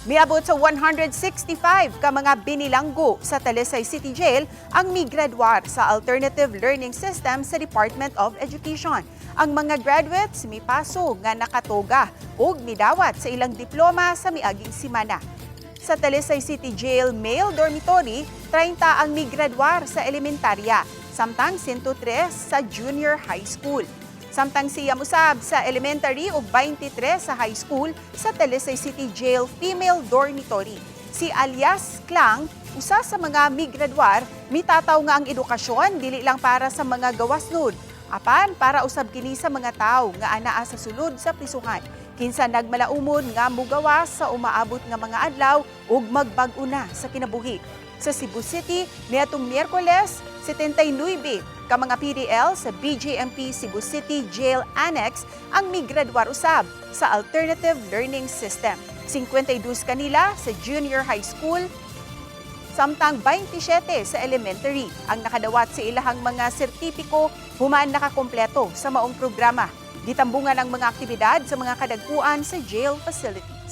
Miabot sa 165 ka mga binilanggo sa Talisay City Jail ang migraduar sa Alternative Learning System sa Department of Education. Ang mga graduates mipaso nga nakatoga ug midawat sa ilang diploma sa miaging simana. Sa Talisay City Jail Male Dormitory, 30 ang migraduar sa elementarya, samtang 103 sa junior high school. Samtang siya usab sa elementary ug 23 sa high school sa Talisay City Jail Female Dormitory. Si alias Klang, usa sa mga migraduar, mitataw nga ang edukasyon dili lang para sa mga gawasnon, apan para usab kini sa mga tawo nga anaa sa sulod sa prisuhan. Kinsa nagmalaumon nga mugawas sa umaabot nga mga adlaw ug magbag-o na sa kinabuhi. Sa Cebu City, niadtong Miyerkules, 79 ka mga PDL sa BJMP Cebu City Jail Annex ang migraduar usab sa Alternative Learning System. 52 kanila sa junior high school, samtang 27 sa elementary ang nakadawat sa ilahang mga sertipiko human nakakompleto sa maong programa. Gitambungan ang mga aktibidad sa mga kadagkuan sa jail facility.